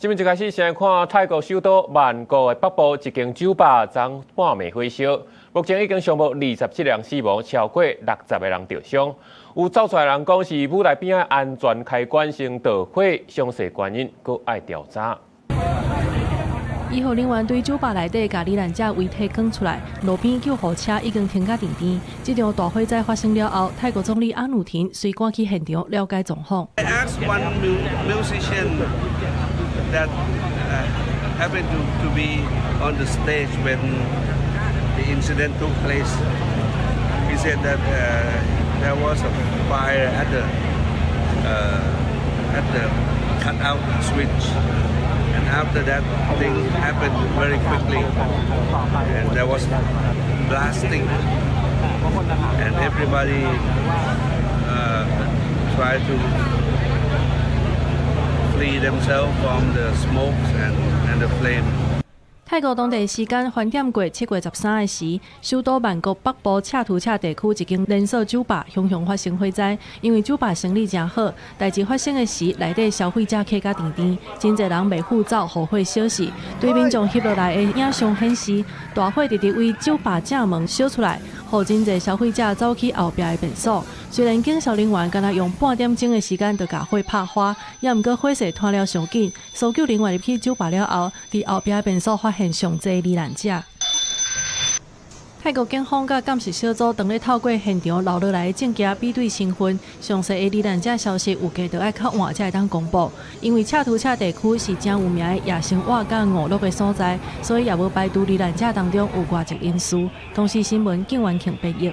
新聞一開始先來看泰國首都曼谷的北部一間酒吧，昨半暝火燒，目前已經上報27人死亡，超過60個人著傷。有走出來人講是舞台邊仔安全開關先著火，詳細原因閣愛調查。醫護人員對酒吧內底共罹難者遺體扛出來，路邊救護車已經停甲陣邊。這場大火災發生了後，泰國總理阿努廷隨趕去現場了解狀況。 I asked one musician that happened to be on the stage when the incident took place. He said that there was a fire at the cutout switch. And after that, things happened very quickly. And there was blasting. And everybody tried to flee themselves from the smokes and the flame. 泰國當地時間翻點過7月13的時，首都曼谷北部恰圖恰地區一間連鎖酒吧雄雄發生火災。因為酒吧生意誠好，代誌發生的時，內底消費者客甲澹澹，真濟人袂赴走，予火燒死。對民眾翕落來的影像顯示，大火直直為酒吧正門燒出來，予真濟消費者走去後壁的便所。雖然警消人員干焦用半點鐘的時間就共火拍花，也毋過火勢湠了傷緊。搜救人員入去酒吧了後，佇後壁便所發現上濟罹難者。泰國警方佮鑑識小組當咧透過現場留落來的證據比對身份，詳細的罹難者消息預計著愛較晚才會當公布。因為恰圖恰地區是誠有名的夜生活佮娛樂的所在，所以也無排除罹難者當中有外籍人士。公視新聞，景元慶編譯。